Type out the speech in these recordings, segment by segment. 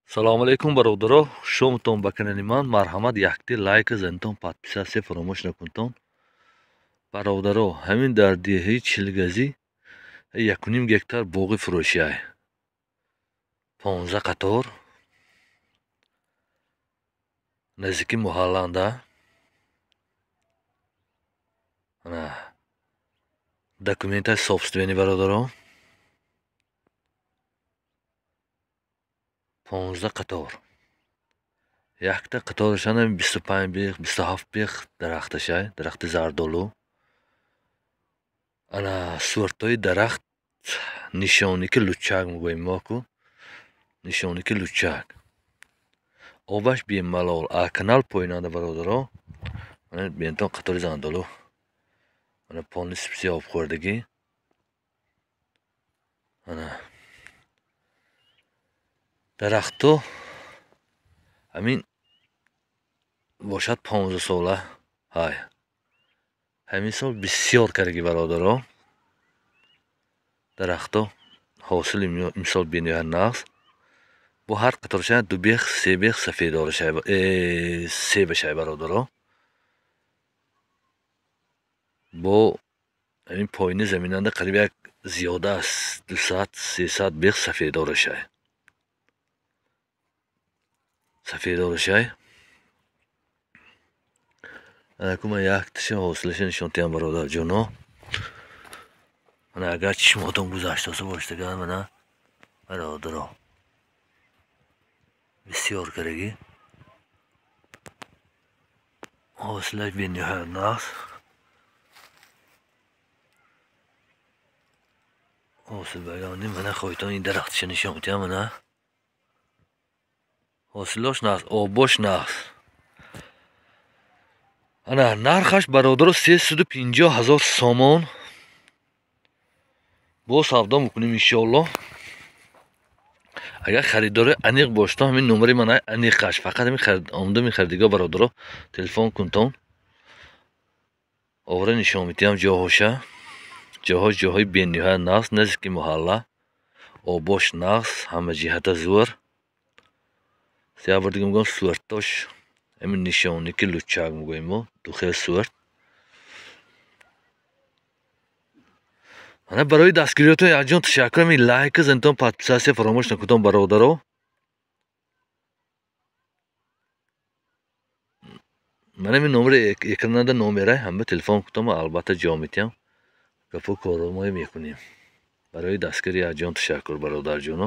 Салому алейкум бародаро, шомтон ба канали ман. Марҳамат, якти лайк занитон, подписатсия фаромӯш накунтон. Бародаро, ҳамин дар деҳаи Чилгазӣ 1.5 гектар боғи фурӯшиай. 15 қатор наздики муҳалланда. Ана документаи собствени бародаро. 15 қатор. Якта қаторашана 25 бех, 27 бех дарахташай, дарахти зардолу. Ана суртои дарахт нишони ки лучак мегӯем мо ку. Нишони ки лучак. Обаш бемалол, а канал поинанда бародаро. Ана бентон қатори зардолу. Ана полни сипси об хӯрдагӣ. Ана дарахту ҳамин бошад 15 сола. Ҳай. Ҳамин сол бисёр кардаги бародаро. Дарахту ҳосил имсол бениҳоят нағз. Бо ҳар қаторашон 2 бех, 3 бех сафедорашай, себашай бародаро. Бо ҳамин поини заминанда қариб як зиёда аз 200, 300 бех сафедорашай. Сафедорашай. Анаку ман якташа ҳосилаша нишон диҳам бародарҷоно. Мана агар чишмотон гузаштаса бошад, мана бародаро. Бисёр кардаги. Ҳосилаш бениҳоят нағз. Ҳосил багани мана хоҳитон ин дарахташа нишон диҳам мана. Ҳосилош нағз, обош нағз. Ана нархаш бародаро 350 000 сомон. Бо савдо мекунем иншоаллоҳ. Агар харидори аниқ бошад, ҳамин номери ман аниқаш, фақат ҳамин омада мехаридиго бародаро телефон кунтон. Овора нишон медиҳам ҷоҳоша. Ҷоҳош ҷоҳои бениҳоят нағз, наздики муҳалла. Обош нағз, ҳама ҷиҳата зӯр. Се бор дига мегӯям суртош ҳамин нишони ки лучак мегӯем мо, духел сурт. Ана барои дастгириётон якҷон ташаккур. Ҳамин лайк занитон, подписатсия фаромӯш накунтон бародаро. Ман ҳамин номери экранада номера ҳама телефон кунтон, ман албатта ҷавоб медиҳам. Гапу корро мекунем. Барои дастгири якҷон ташаккур бародарҷоно.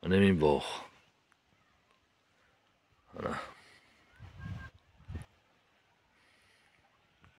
Ман ҳамин боғ.